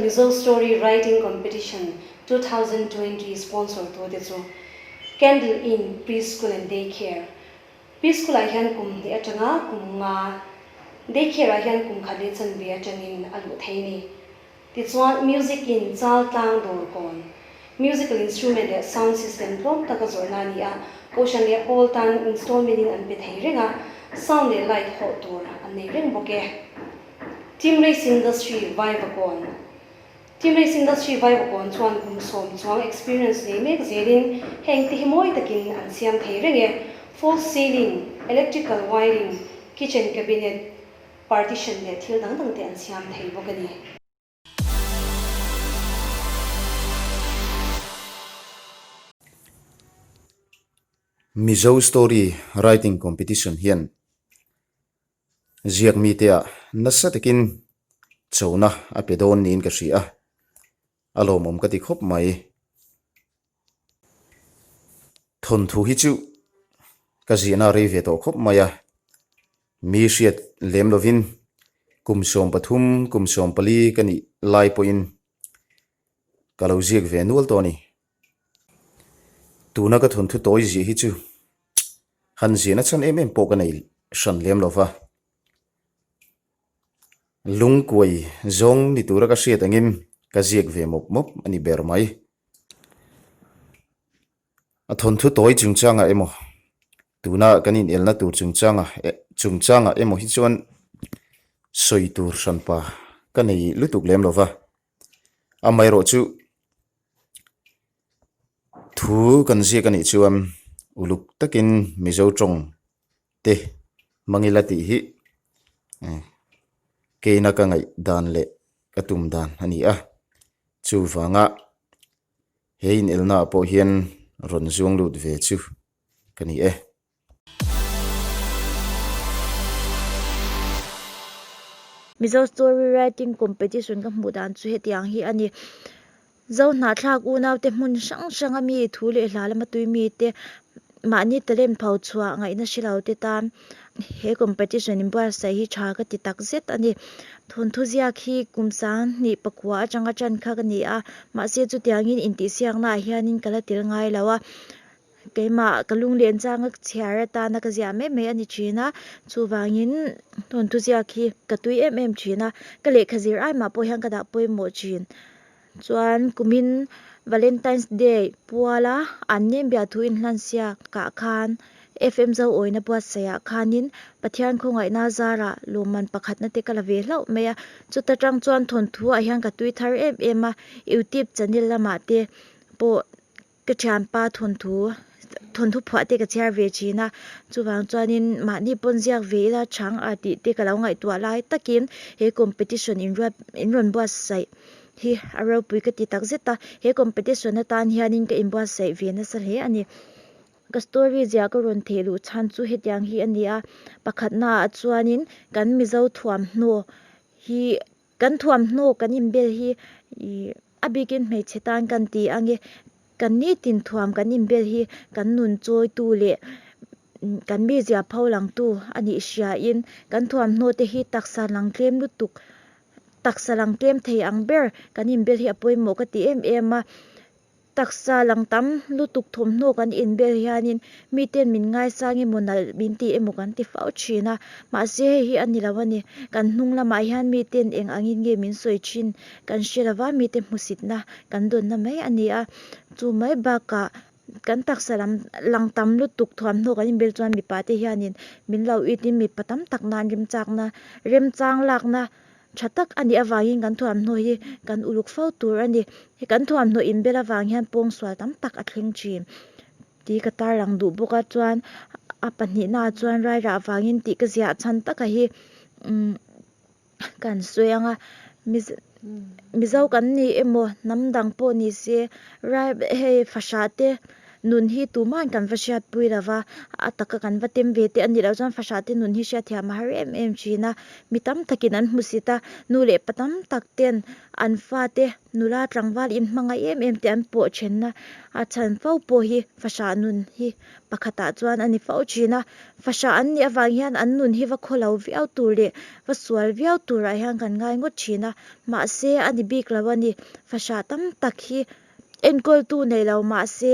Mizo Story Writing Competition 2020 sponsor tute chu Candle Inn Preschool and Day Care. Preschool ah hian kum hnih atanga kum nga, Day Care ah hian kum khat leh chanve atangin a luh thei a ni. Tichuan Music Inn chal tlang dawr kawn, Musical instrument leh sound system tlawm taka zawrhna a ni a, Kohhran leh pawl tan installment in an pe thei reng a, sound leh light hawh tur an nei reng bawk e. Team Race Industry Vaivakawn Team Race Industry Vaivakawn chuan kum sawm chuang experience nei mek zelin heng te hi mawi takin an siam thei reng e, false ceiling, electrical wiring, kitchen cabinet, partition leh thil dang dang te an siam thei bawk a ni. Mizo Story Writing Competition hian Ziak mite ah nasa takin chona a pe dawn niin ka hria a, a lawmawm ka ti khawp mai. Thawnthu hi chu ka zihna a rei ve tawh khawp mai a, mi hriat lem lovin kum 13 kum 14 ka nih lai pawhin ka lo ziak ve nual tawh a ni. Tuna ka thawnthu tawi ziah hi chu Han ziahna chhan em em pawh ka nei hran lem lo va. Lungkuai zawng ni tura ka hriat angin ka ziak ve mawp mawp a ni ber mai. A thawnthu tawi chungchangah emaw, tuna kan inelna tur chungchangah chungchangah emaw hi chuan sawi tur hranpa ka nei lutuk lem lo va. Amaherawh chu Thu kan ziak a nih chuan uluk takin Mizo tawng te hmang ila tih hi keina ka ngaih dan leh ka tum dan a ni a. Chuvanga he inelna ah pawh hian rawn zuang lut ve chu ka ni e. Mizo Story Writing Competition ka hmuh dan chu hetiang hi a ni. Zo hnahthlak unaute hmun hrang hranga mi thu leh hla lama tui mite mahni talent pho chhuah ngaihna hre lo te tan he competition inbuatsaih hi tha ka ti tak zet a ni. Thawnthu ziak hi kum sanghnih pakua atanga tan kha ka ni a, mahse chutiangin intihsiakna ah hianin ka la tel ngai lo a. Keimah ka lunglen changa chhiar atana ka ziah mai mai a ni thin a, chuvangin thawnthu ziak hi ka tui em em thin a, ka lehkha zir ai mah pawh hian ka dah pawimawh thin. Chuan kumin Valentine's Day puala an nem biahthu inhlan siak ah khan FM Zoawina buatsaih ah khanin Pathian khawngaihna zarah lawmman pakhatna te ka la ve hlauh mai a, chuta tang chuan thawnthu ah hian ka tui thar em em a, youtube channel lamah te pawh Ka thianpa thawnthu thawnthu phuah te ka chhiar ve thin a, chuvang chuanin mahni pawn ziak ve ila chhang a tih te ka lo ngaihtuah lai takin he competition in ruat in rawn buatsaih hi a ropui ka ti tak zet a, he competition atan hianin ka inbuatsaih ve nasa hle a ni. Ka story ziah ka rawn theh luh chhan chu hetiang hi a ni a, pakhatnaah chuanin kan Mizo thuamhnaw hi Kan thuamhnaw kan inbel hi ih a bikin hmeichhe tan kan ti ang e, kan nitin thuam kan inbel hi kan nun chawitu leh kan mizia pho langtu a nih hriain kan thuamhnaw te hi taksa lang tlem lutuk taksa lang tlem thei ang ber kan inbel hi a pawimawh ka ti em em a. Taksa lang tam lutuk thawmhnaw kan inbel hianin miten min ngaisang emaw nalh min ti emaw kan ti fo thin a, mahse hei hi a ni lo a ni. Kan hnung lamah hian miten eng angin nge min sawi thin kan hre lo va, mite hmusitna kan dawnna mai a ni a. Chu mai bakah kan taksa lam lang tam lutuk thuamhnaw kan inbel chuan mipa te hianin min lo itin mipa tam tak nan remchakna remchang lakna Tha tak a nih avangin kan thuamhnaw hi kan uluk fo tur a ni. He kan thuamhnaw inbel avang hian pawngsual tam tak a thleng thin tih ka tarlang duh bawk a chuan a pahnihnaah chuan rairah avangin tih ka ziah chhan taka hi umm kan sawi ang a Mizo kan ni emaw hnam dang pawh ni se rai hei fahrah te. nun hi tuman kan va hriatpui lo va, a taka kan va tem ve te a nih loh chuan fahrah te nun hi hriatthiam a har em em thin a, mi tam takin an hmusit a, nu leh pa tam tak ten an fate nula tlangval inhmangaih em em te an pawh thenna a chhan fo pawh hi fahrah nun hi pakhatah chuan a ni fo thin a, fahrah an nih avang hian an nun hi va khawlo viau tur leh va sual viau turah hian kan ngai ngawt thin a, mahse a ni bik lo a ni, fahrah tam tak hi enkawltu nei lo mahse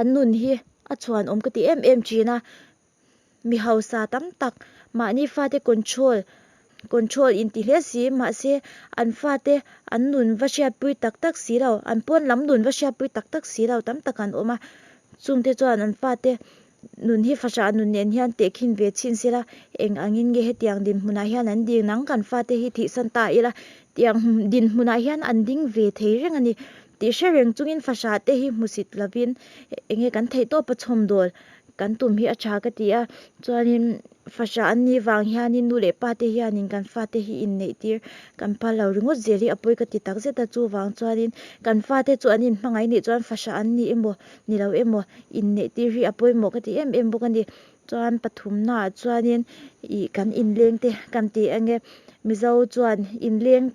an nun hi a chhuanawm ka ti em em thin a, mi hausa tam tak mahni fate control control inti hle si mahse an fate an nun va hriatpui tak tak si lo an pawn lam nun va hriatpui tak tak si lo tam tak an awm a chungte chuan an fate nun hi fahrah nun nen hian tehkhin ve chhin sela eng angin nge hetiang dinhmunah hian an ding ang kan fate hi thihsan ta ila tiang dinhmunah hian an ding ve thei reng a ni tih hre reng chungin fahrah te hi hmusit lovin enge kan theihtawp a chhawmdawl kan tum hi a tha ka ti a chuanin fahrah an nih vang hianin nu leh pa te hianin kan fate hi inneih tir kan phal lo ringawt zel hi a pawi ka ti tak zet a chuvang chuanin kan fate chu an inhmangaih nih chuan fahrah an ni emaw ni lo emaw inneih tir hi a pawimawh ka ti em em bawk a ni chuan pathumna ah chuanin ih kan inleng te kan ti enge mizo chuan inleng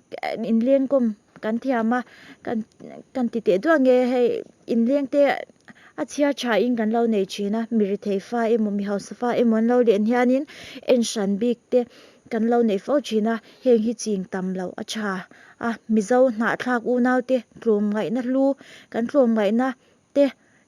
inleng kawm kan thiam a kan kan ti teh duah nge hei inleng te a chhiar tha in kan lo nei thin a mi rethei fa emaw mi hausa fa emaw an lo len hianin en hran bik te kan lo nei fo thin a heng hi ching tam loh a tha a mizo hnahthlak unau te tlawmngaihna hlu kan tlawmngaihna te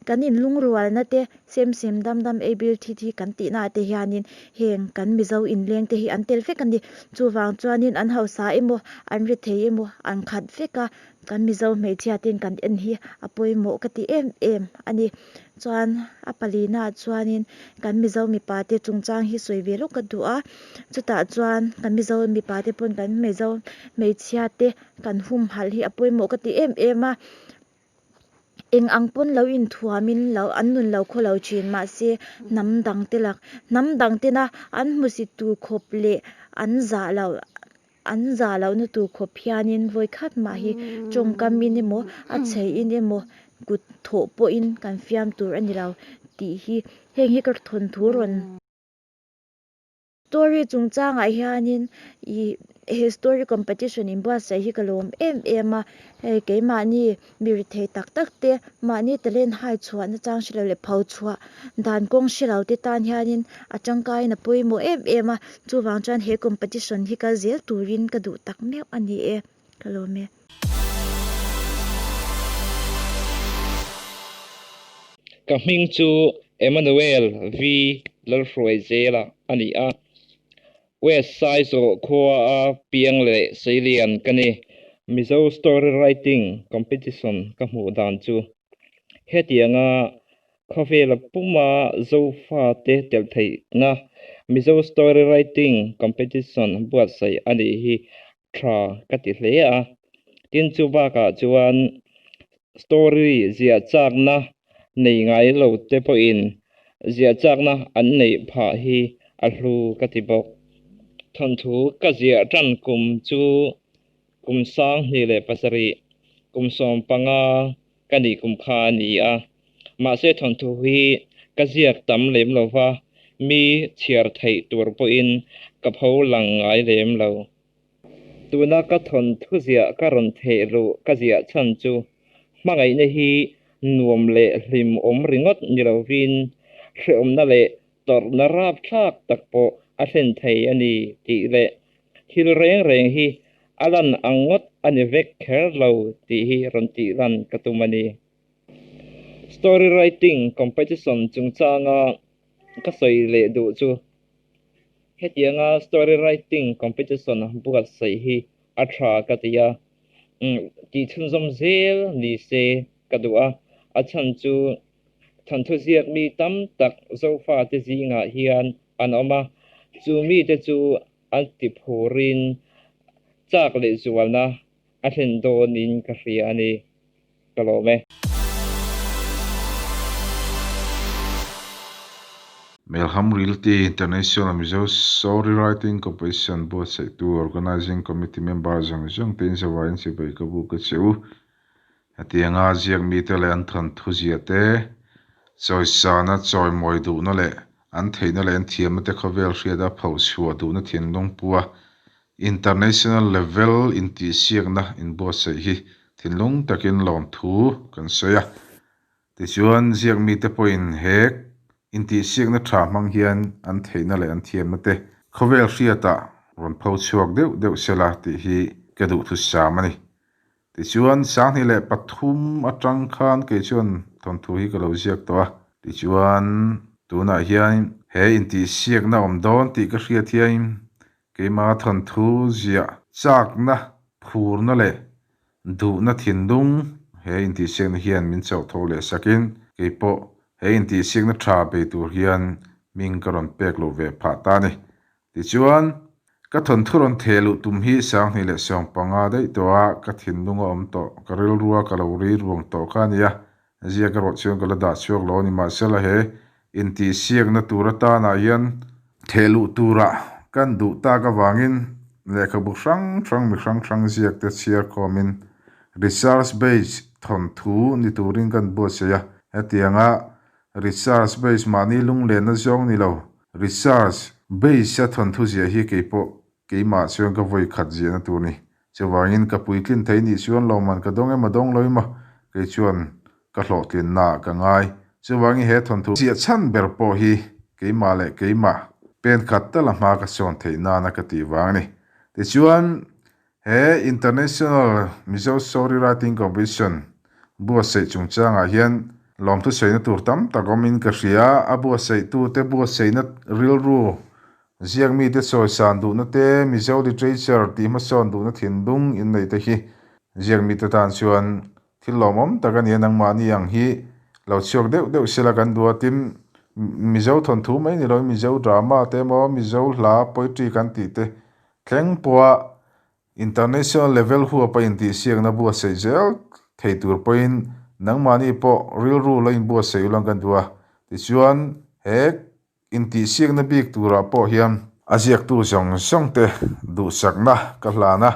kan inlungrualna te sem sem dam dam ei bil thi thi kan tihna ah te hianin heng kan Mizo inleng te hi an tel vek a ni. Chuvang chuanin an hausa emaw an ri thei emaw an khat vek a, kan Mizo hmeichhia ten kan en hi a pawimawh ka ti em em a ni. Chuan a palina ah chuanin kan Mizo mipa te chungchang hi sawi ve lawk ka duh a, chutah chuan kan Mizo mipa te pawn kan Mizo hmeichhia te kan humhalh hi a pawimawh ka ti em em a. Eng ang pawn lo inthuamin lo an nun lo khaw lo thin mahse hnam dang te lak hnam dang tena an hmusit tur khawp leh an zah loh an zah lohna tur khawp hianin vawi khat mah hi tawngkam in emaw a chei in emaw kut thawh pawhin kan fiam tur a ni lo tih hi heng hi ka thawnthu rawn. Story chungchangah hianin ih he story competition inbuatsaih hi ka lawm em em a, hei keimahni mi rethei tak tak te mahni talent hai chhuah nachang hre lo leh pho chhuah dan kawng hre lo te tan hianin a tangkaiin a pawimawh em em a, chuvang chuan he competition hi kal zel turin ka duh tak meuh a ni e, ka lawm e. Ka hming chu Emmanuel V Lalhruaizela a ni a, West Saizawh khua a piang leh seilian ka ni. Mizo Story Writing Competition ka hmuh dan chu hetianga khawvela puma Zofate telh theihna Mizo Story Writing Competition buatsaih a nih hi tha ka ti hle a, tin chu bakah chuan story ziah chakna nei ngai lo te pawhin ziah chakna an neih phah hi a hlu ka ti bawk. Thawnthu ka ziah tan kum chu kum 2007, kum 15 ka nih kum kha a ni a, mahse thawnthu hi ka ziak tam lem lo va, mi chhiar theih tur pawhin ka pho lang ngai lem lo. Tuna ka thawnthu ziah ka rawn theih luh ka ziah chhan chu hmangaihna hi nuam leh hlim awm ringawt ni lovin hrehawmna leh tawrhna rapthlak tak pawh a thlen thei a ni tih leh thil reng reng hi a lan ang ngawt a ni vek kher lo tih hi rawn tih lan ka tum a ni. Story writing competition chungchanga ka sawi leh duh chu hetianga story writing competition buatsaih hi a tha ka ti a, tih chhunzawm zel ni se ka duh a, a chhan chu Thanthu ziak mi tam tak Zofate zingah hian an awm a, chu mite chu an ti phurin chak leh zualna a thlen dawnin ka hria a ni. Ka lawm e. Melham Realty International Mizo Story Writing Competition buatsaihtu Organising Committee member zawng zawng te inzawaiin chibai ka buk a che u. Hetianga ziak mite leh an thawnthu ziah te, Chawisana chawimawi duhna leh an theihna leh an thiamna te khawvel hriata phochhuah duhna thinlung pua International level intihsiakna inbuatsaih hi thinlung takin lawmthu kan sawi a. Tichuan, ziak mite pawhin he intihsiakna tha hmang hian an theihna leh an thiamna te khawvel hriatah rawn pho chhuak deuh deuh sela tih hi ka duhthusam a ni. Tichuan, 2003 atang khan kei chuan thawnthu hi ka lo ziak tawh a. Tichuan, tunah hian he intihsiakna awm dawn tih ka hriat hian keima thawnthu ziah chakna, phurna leh Duhna thinlung he intihsiakna hian min chauh tho leh sakin kei pawh he intihsiakna tha bei tur hian hming ka rawn pek loh ve phah ta a ni. Tichuan, ka thawnthu rawn theh luh tum hi 2015 daih tawh a, ka thinlung a awm tawh, ka rilrua ka lo ri ruang tawh kha a ni a, ziak erawh chuan ka la dah chhuak lo a ni. Mahsela he intihsiakna tur atanah hian Theh luh turah kan duh tak avangin lehkhabu hrang hrang mi hrang hrang ziak te chhiar khawmin research base thawnthu ni turin kan buatsaih a. Hetianga research base mahni lunglenna zawng ni lo, research base a thawnthu ziah hi keipawh keimah chuan ka vawi khat ziahna tur ni. Chuvangin ka puitlin thei nih chuan lawmman ka dawng emaw dawng lo emaw kei chuan ka hlawhtlinna ah ka ngai. Chuvangin he thawnthu ziah chhan ber pawh hi keimah leh keimah pen khat tal a hma ka sawn theih nana ka tih vang a ni. Tichuan, he International Mizo Story Writing Competition buatsaih chungchangah hian lawmthu sawina tur tam tak awmin ka hria. A buatsaihtute buatsaihna rilru Ziak mite sawisan duhna te, Mizo literature tih hmasawn duhna thinlung inneih te hi ziak mite tan chuan thil lawmawm tak a ni a, nangmahni ang hi lo chhuak deuh deuh sela kan duh a, tin Mizo thawnthu mai ni loin Mizo drama te emaw Mizo hla poetry kan tih te thleng pawha International level huapa intihsiakna buatsaih zel thei tur pawhin nangmahni pawh rilru lo inbuatsaih ulang kan duh a, tichuan he Intihsiakna bik turah pawh hian a ziaktu zawng zawng te duhsakna ka hlan a,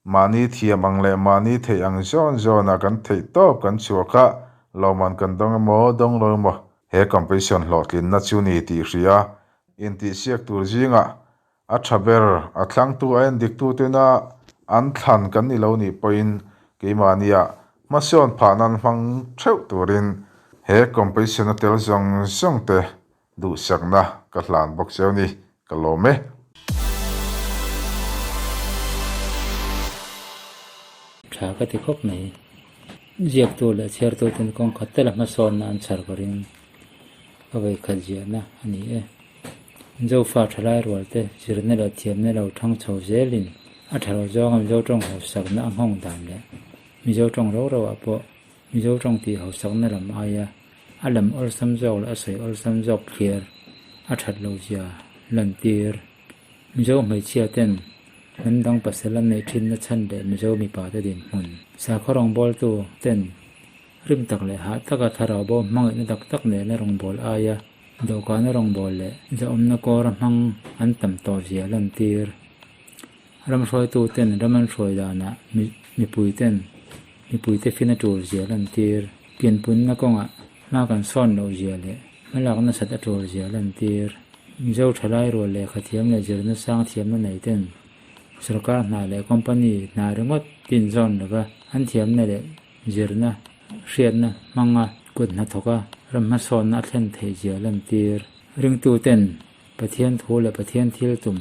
mahni thiam ang leh mahni theih ang zawn zawnah kan theih tawp kan chhuak a, lawmman kan dawng emaw dawng lo emaw he competition hlawhtlinna chu ni tih hria intihsiak tur zingah A tha ber, a thlangtu a endiktu tena an thlan kan ni lo nih pawhin keimahnia hmasawn phah nan hmang theuh turin he competition a tel zawng zawng te duhsakna ka hlan bawk cheu ni, ka lawm e. Tha ka ti khawp mai. Ziaktu leh chhiartu ten kawng khat tela hmasawnna an chhar ka ring. Ka vawikhat ziahna a ni e. Zofa thalai rualte zirna leh thiamna lo thang chho zelin a tha lo zawnga Mizo tawng hausakna a nghawng dan leh Mizo tawng ro ro ah pawh Mizo tawng tih hausakna lam aia a lam awlsam zawk leh a sawi awlsam zawk thliar a that lo zia lantir. Mizo hmeichhia ten hnam dang pasal an neih thinna chhan leh Mizo mipa te dinhmun sakhaw rawngbawltu ten Rim tak leh hah taka thlarau bo hmangaihna tak tak nena rawngbâwl aia dawhkana rawngbâwl leh zahawmna kawra hmang an tam tawh zia lantir. Ram hruaituten ram an hruai danah mipuiten mipuite fin a tul zia lantir. Pianpunna kawngah hma kan sawn loh zia leh hmalak nasat a tul zia lantir. Mizo thalai rual lehkha thiam leh zirna sang thiamna neiten sorkar hna leh company hna ringawt tinzawn lova an thiamna leh Zirna, hriatna hmanga kut hnathawka ram hmasawnna a thlen theih zia lantir. Ringtuten Pathian thu leh Pathian thil tum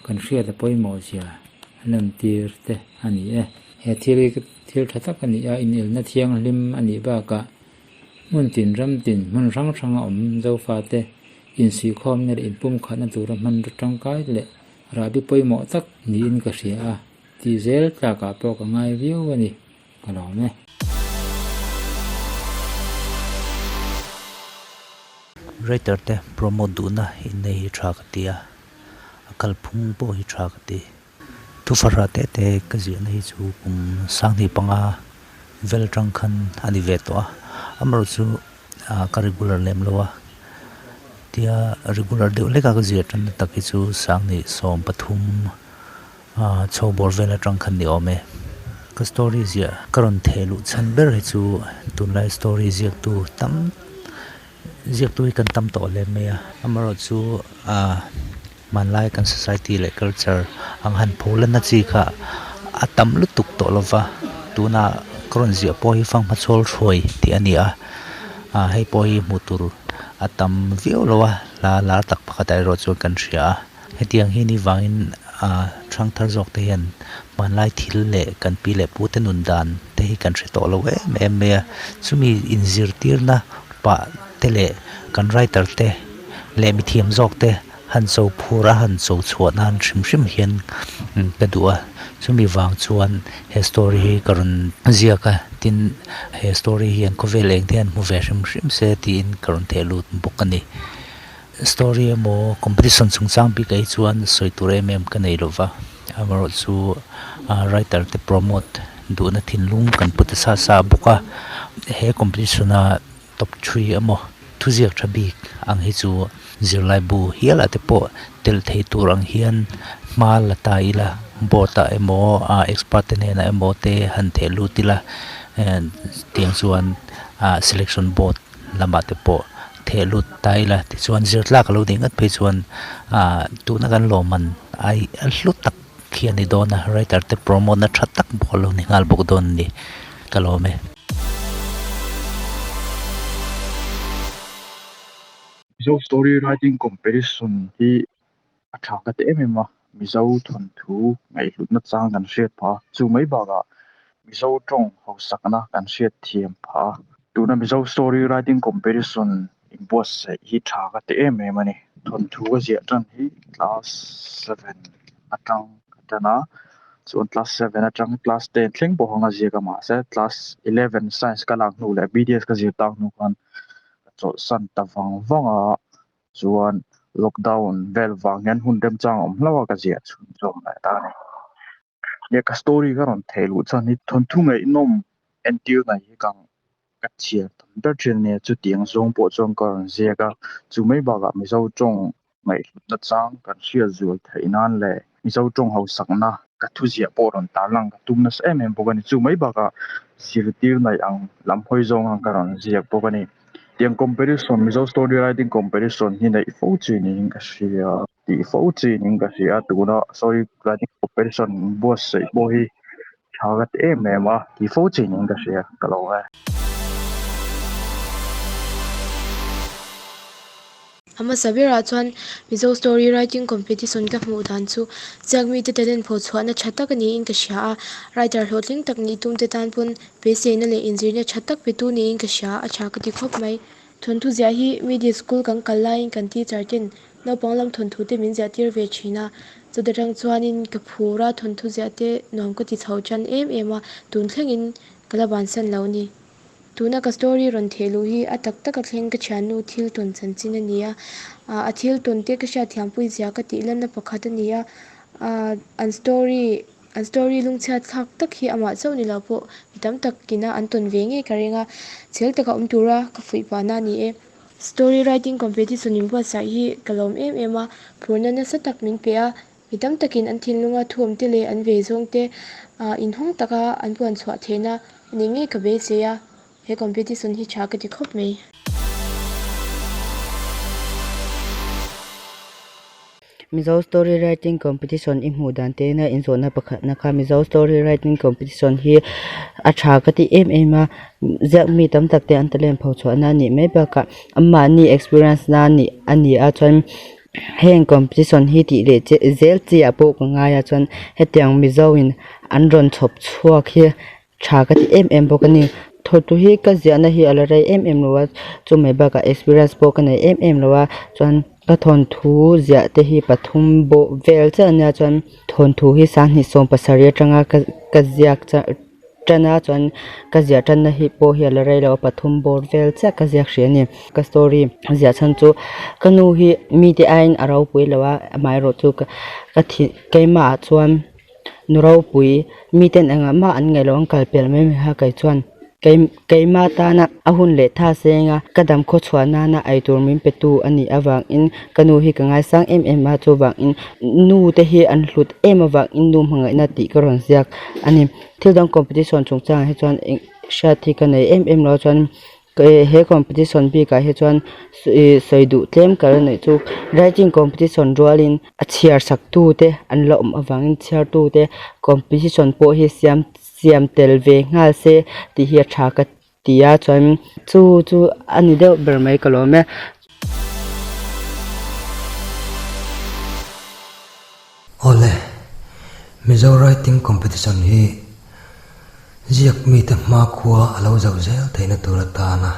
kan hriat a pawimawh zia lantir te a ni e. He thil hi thil tha tak a ni a, inelna thianghlim a nih bakah hmun tin ram tin hmun hrang hranga awm Zofate insuihkhawmna leh inpumkhatna tura hmanraw tangkai leh rahbi pawimawh tak niin ka hria a, tih zel tlakah pawh ka ngai viau a ni. Ka lawm e. Writer te promote duhna in nei hi tha ka ti a, a kalphung pawh hi tha ka ti. Thufarah te te ka ziahna hi chu kum 2005 vel atang khan a ni ve tawh a, amaherawhchu chu ka regular lem lo a, tia regular deuh hlek a ka ziah tanna tak hi chu 2013 Chho bawr vel atang khan ni awm e. Ka story ziah ka rawn theh luh chhan ber hi chu tunlai story ziaktu tam Ziaktu hi kan tam tawh hle mai a, amaherawhchu ah hmanlai kan society leh culture ang han pholanna chi kha a tam lutuk tawh lo va, tunah ka rawn ziah pawh hi fanghma chhawl hruai tih a ni a, ah hei pawh hi hmuh tur a tam viau lo a, hla lar tak pakhatah erawh chuan kan hria a. Hetiang hi ni vangin ṭhangthar zawk te hian hmanlai thil leh kan pi leh pu te nun dan te hi kan hre tawh lo em em mai a. Chumi inzirtirna pah te leh kan writer te leh mithiam zawk te han cho phur a han cho chhuah nan hrim hrim hian ka duh a. Chumi vang chuan he story hi ka rawn ziak a, tin he story hian khawvel eng te hian hmu ve hrim hrim se tiin ka rawn theh lut bawk a ni. Story emaw competition chungchang bik ah hi chuan sawi tur em em ka nei lova amaherawh chu writer te promote duhna thinlung kan pu ta sa sa bawk a he competition a top three emaw thuziak tha bik ang hi chu zirlai bu hial ah te pawh telh thei tur ang hian hma la ta ila board ah emaw expert te hnenah emaw te han theh lut ila tiang chuan selection board lamah te pawh theh lut ta ila tichuan zir tlak a lo nih ngat phei chuan ah tuna kan lawmman ai a hlu tak khi a ni dawn a writer te promote na tha tak bawk a lo ni nghal bawk dawn a ni ka lawm e. Mizo story writing competition hi a tha ka ti em em a, Mizo thawnthu ngaihhlutna chang kan hriat phah a, chu mai bakah Mizo tawng hausakna kan hriat thiam phah a. Tuna Mizo Story Writing Competition inbuatsaih hi tha ka ti em em a ni. Thawnthu ka ziah tan hi class seven atang ka tan a, chuan class seven atang class ten thleng pawh kha ka ziak a mahse class eleven science ka lak hnu leh BDS ka zir tak hnu khan ka chawlhsan ta vang vang a. Chuan lockdown vel vang hian hun remchang a awm hlauh a ka ziah chhun zawm leh ta a ni. Nia ka story ka rawn theih luh chuan hi thawnthu ngaihnawm entir nei hi ka ka chhiar tam ber thin a nia chutiang zawng pawh chuan ka rawn ziak a chu mai bakah Mizo tawng ngaihhlutna chang kan hriat zual theih nan leh Mizo tawng hausakna ka thuziah pawh rawn tarlang ka tum nasa em em bawk a ni. Chu mai bakah zirtir nei ang lam hawi zawng ang ka rawn ziak bawk a ni. Tiang competition Mizo story writing competition hi neih fo chi niin ka hria tih fo chi niin ka hria tuna story writing competition buatsaih pawh hi tha ka ti em em a tih fo chi niin ka hria ka lo e. A hmasa berah chuan Mizo Story Writing Competition ka hmuh dan chu ziak mite talent pho chhuahna tha tak a niin ka hria a, writer hlawhtling tak nih tumte tan pawn beiseina leh inzirna tha tak petu niin ka hria a tha ka ti khawp mai. Thawnthu ziah hi middle school kan kal laiin kan teacher ten naupang lam thawnthu te min ziah tir ve thin a, chuta tang chuanin ka phur a thawnthu ziah te nuam ka ti chho tan em em a, tun thlengin ka la bansan lo ni. Tuna ka story rawn theh luh hi a tak taka thleng ka thiannu thil tawn chanchin a ni a, a thil tawn te ka hriatthiampui zia ka tih lanna pakhat a ni a, an story an story lungchhiat thlak tak hi amah chauh ni lo pawh mi tam takina an tawn ve ngei ka ring a, chhel taka awm tura ka fuih pahna a ni e. Story writing competition inbuatsaih hi ka lawm em em a, phurna nasa tak min pe a, Mi tam takin an thinlunga thuawmte leh an vei zawngte inhawng taka an puan chhuah theihna a nih ngei ka beisei a, he competition hi tha ka ti khawp mai. Mizo Story Writing Competition i hmuh dan te ina inzawhna pakhatna kha Mizo Story Writing Competition hi a tha ka ti em em a, ziak mi tam tak te an talent pho chhuahna a nih mai bakah anmahni experience na a ni a chuan Heng competition hi tih leh che zel chi ah pawh ka ngai a chuan hetiang mizo in an rawn chhawp chhuak hi tha ka ti em em bawk a ni thawhtu hi ka ziahna hi a la rei em em lo a chumai bakah experience pawh ka nei em em lo a chuan ka thawnthu ziah te hi pathum bawh vel chiah a nia chuan thawnthu hi sanghnih sawmpasarih atanga ka ka ziak chiah. Tan a chuan ka ziah tanna hi pawh hi a la rei lo a pathum bawr vel chiah ka ziak hrih a ni ka story ziah chhan chu ka nu hi mite aiin a ropui lo a amaherawh chu ka ka thih keimah ah chuan nu ropui miten engah mah an ngaih loh an kal pel mai mai a kei chuan kei keimah tana a hun leh tha seng a ka dam khaw chhuah nana eitur min pe tu a nih avangin ka nu hi ka ngaisang em em a chuvangin nu te hi an hlut em avangin nu hmangaihna tih ka rawn ziak a ni. Thil dang competition chungchangah hi chuan eng hriat hi ka nei em em lo a chuan He competition bikah hi chuan sawi duh tlem ka la neih chu writing competition rualin a chhiar sak tute an la awm avangin chhiartute competition pawh hi siam siam tel ve nghal se tih hi a tha ka ti a chuan chu chu a ni deuh ber mai ka lawm e. Awle, Mizo Writing Competition hi ziak mite hmakhua a lo zauh zel theihna tur atana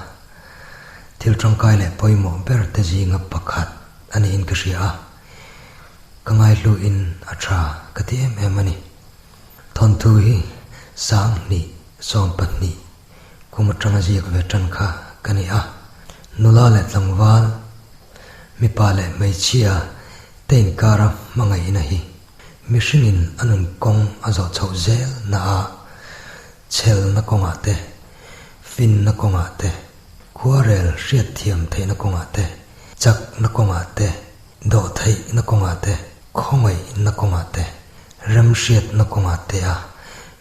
thil tangkai leh pawimawh ber te zinga pakhat a niin ka hria a, ka ngaihluin a tha ka ti em em a ni. Thawnthu hi 2022 kum atanga ziak ve tan kha ka ni a, nula leh tlangval, mipa leh hmeichhia te inkara hmangaihna hi mihringin a nun kawng a zawh chhoh zel na a, chhelna kawngah te, finna kawngah te, khuarel hriatthiam theihna kawngah te, chakna kawngah te, dawhtheihna kawngah te, khawngaihna kawngah te, remhriatna kawngah te a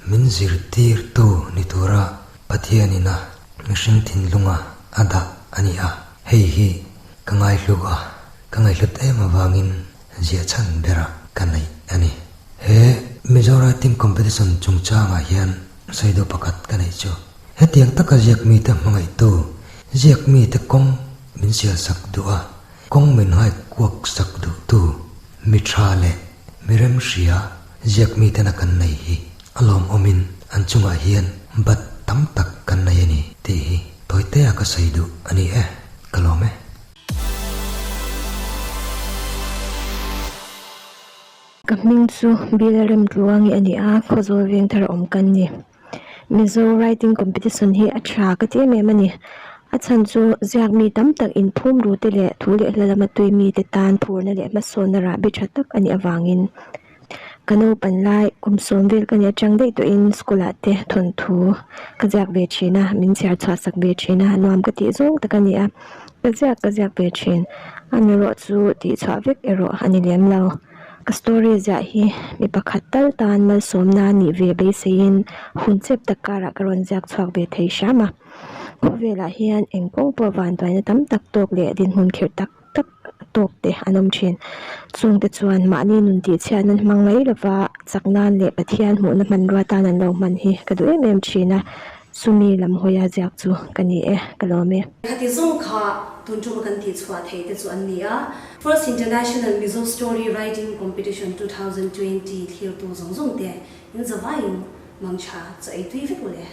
min zirtirtu ni tura Pathianin a mihring thinlunga a dah a ni a. Hei hi ka ngaihlu a, ka ngaihhlut em avangin ziah chhan berah ka neih a ni. He Mizo Writing Competition chungchangah hian sawi duh pakhat ka neih chu, hetiang taka ziak mite hmangaihtu, ziak mite kawng min sialsak duh a, Kawng min hai kuak sak duhtu mi tha leh mi remhria ziak mitena kan nei hi a lawmawmin an chungah hian bat tam tak kan nei a ni tih hi tawitea ka sawi duh a ni e, ka lawm e. Ka hming chu Bila Remtluangi a ni a, Khawzawl Vengthar awm kan ni. Mizo writing competition hi a tha ka ti em em a ni. A chhan chu ziak mi tam tak inphum ru te leh thu leh hla lama tui mi te tan phurna leh hmasawnna rahbi tha tak a nih avangin ka naupan lai kum sawm vel ka nih atang daih tawhin school ah te thawnthu ka ziak ve thin a, min chhiar chhuah sak ve thin a, nuam ka tih zawng tak a ni a, ka ziak ka ziak ve thin. Amaherawh chu tihchhuah vek erawh a ni lem lo. Ka story ziah hi mi pakhat tal tan malsawmna nih ve beiseiin hun chep tak karah ka rawn ziak chhuak ve thei hram a. Khawvelah hian eng kawng pawh vanduaina tam tak tawk leh dinhmun khirh tak tak tawk te an awm thin. Chungte chuan mahni nun tihchhiat nan hmang mai lova chak nan leh Pathian hmuhna hmanrua tan an lo hman hi ka duh em em thin a. Chumi lam hawia ziak chu ka ni e, ka lawm e. Khati zawng kha tun tuma kan tih chhuah thei te chu an ni a. First International Mizo Story Writing Competition 2020 thlirtu zawng zawng te in zavaiin mangtha chaw ei tui vek u le.